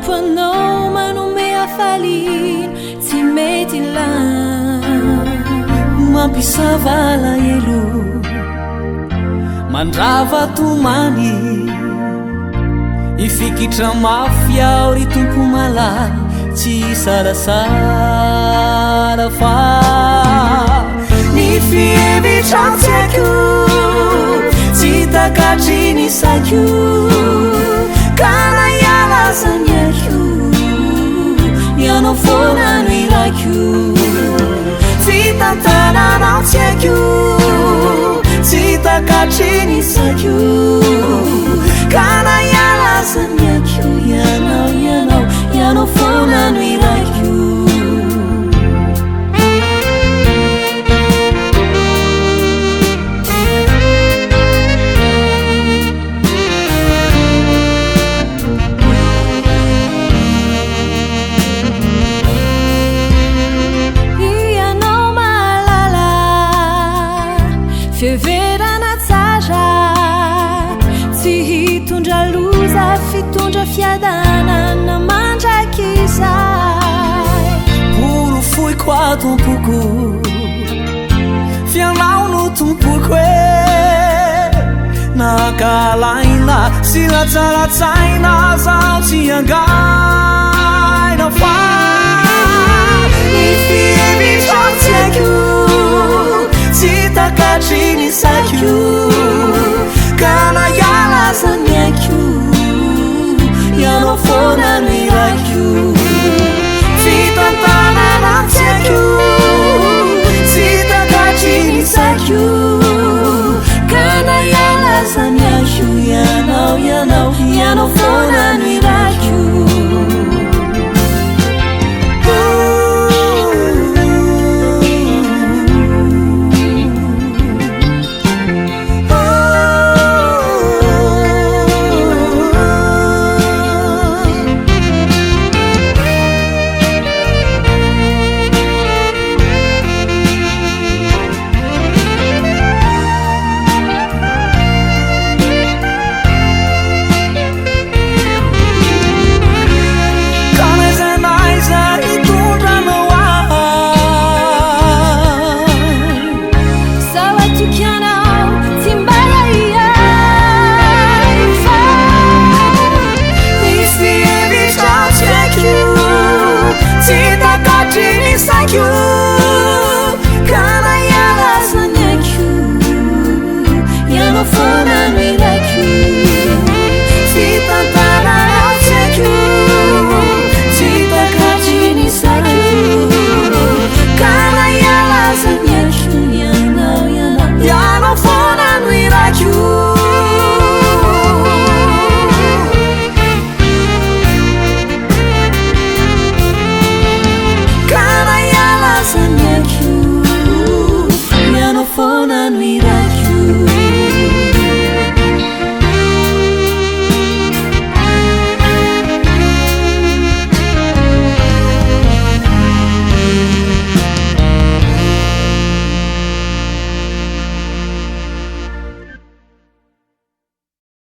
manompo anao manome hafaliana tsy mety lany. Mampisava alahelo, mandrava tomany, hifikitra mafy aho ry Tompo malala, tsy hisalasala fa ny fihevitra tsy haiko, tsy takatry ny saiko, ka na hiala aza ny aiko, ianao foana no irako. Fitantananao tsy haiko, tsy takatry ny saiko, ka na hiala aza ny aiko, ianao, ianao, ianao foana no irako. Ianao mahalala fiheverana tsara, tsy hitondra loza, fitondra fiadanana mandrakizay. Porofoiko aho tompoko, f'ianao no tompoko e. Na ankahalaina sy latsalatsaina zaho tsy angaina fa ny fihevitra tsy haiko, tsy takatry ny saiko.